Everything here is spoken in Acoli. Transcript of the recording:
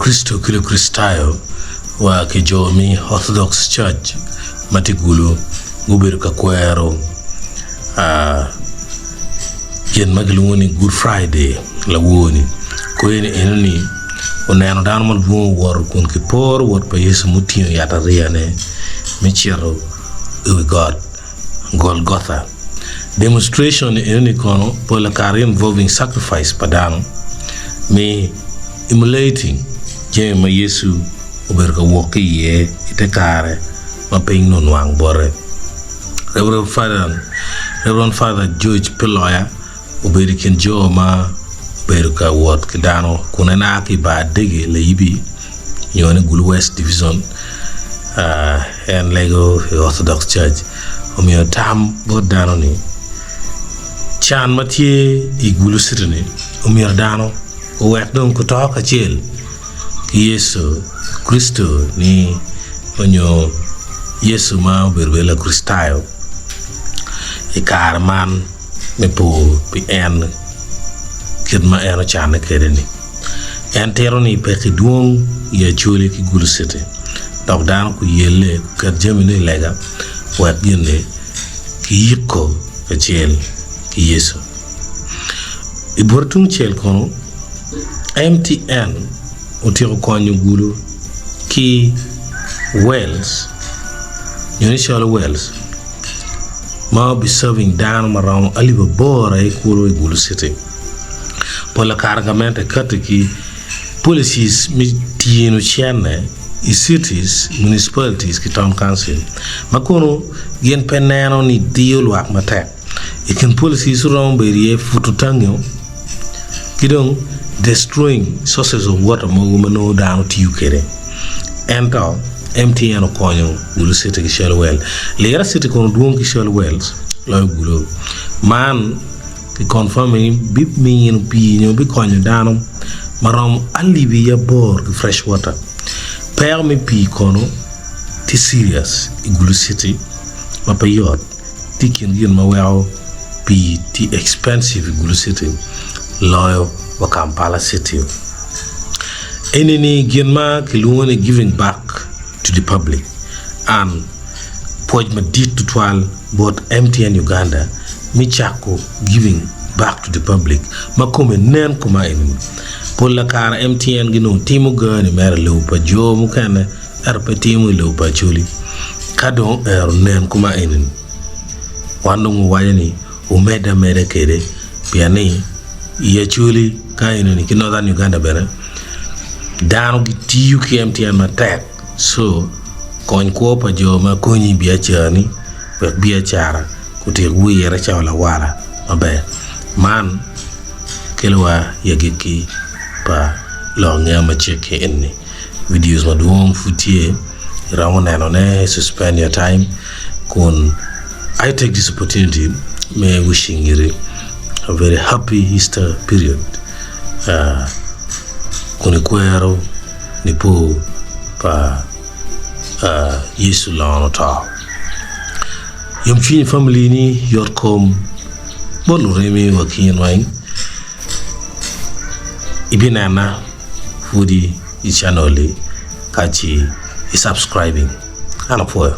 Lukricito ki Lukricitayo wa ki jo me Orthodox Church ma tye Gulu gubedo ka kwero gin ma kilwongo ni Good Friday lawor-ni. Kwer-ni enoni oneno dano madwong owoto kun kiporo wot pa Yecu mutingo yat ariyane me cito i wi got Golgotha. Demonstration enoni kono pol kare involving sacrifice pa dano me emulating jami ma Yecu obedo ka wok ki iye i te kare ma piny nongo nwang bote. Rev. Father George Piloya obedo i kin jo ma obedo ka wot ki dano kun en a ki i bar Dege Layibi nyo ni Gulu West Division en lego i Orthodox Church omiyo tam bot dano ni can ma tye i Gulu City ni omyero dano owek dong guto kacel ki Yecu Kricito ni onyo Yecu ma obedo bene Lakricitayo i kare man me po pi en kit ma en ocanne kwede-ni. En tito ni pekki dwong i Acholi ki Gulu City dok dano guyelle guket jamine i lega wek gin-ni giyiko kacel ki Yecu. I bute tungcel kono, MTN otyeko konyo Gulu ki Wells nyo ni calo Wells ma obi serving dano ma romo alip aboro aye kulu i Gulu City. Pol kare gamente kati ki policies me tino cene i cities, municipalities ki town council ma kono gin pe neno ni diyo lwak matek. I kin policies romo bedo iye puto tangio ki dong destroying sources of water mogo ma nongo dano tiyo kwede. Ento MTN okonyo Gulu City ki Shell Well. Lira City kono dwong ki Shell Wells loyo Gulu. Man ki confirming ni bimino pii nyo bikonyo dano ma romo alip i aboro ki fresh water. Peko me pii kono tye serious i Gulu City ma pe yot. Tye i kin gin ma weko pii tye expensive i Gulu City loyo wa Kampala City. Eni-ni gin ma kilwongo ni giving back to the public and pwoc madit tutwal bot MTN Uganda me cako giving back to the public ma kome nen kuma eni. Pol kare MTN ginongo timo gani mere i lobo pa jo mukene ento pe timo i lobo pa Acholi. Ka dong ero nen kuma eni-ni, wan dong wawaco ni wumedde ameda kwede pien ni i Acholi ka eni-ni ki Northern Uganda bene dano gitiyo ki MTN matek so kony kwo pa jo ma konyi i biacarani wek biacara otyek wire calo lawala maber. Man kelowa i agikki pa lok angeya macek eni. Videos madwong pud tye iromo neno ne so spend your time kun I take this opportunity me wishing iri a very happy Easter period uh, kun ikwero nipo pa uh, Yecu lono to. Yomcwiny i family ni yot kom bot luremi wa ki in weng ibinena pwodi i channel-li ka ci i subscribing. An apwoyo.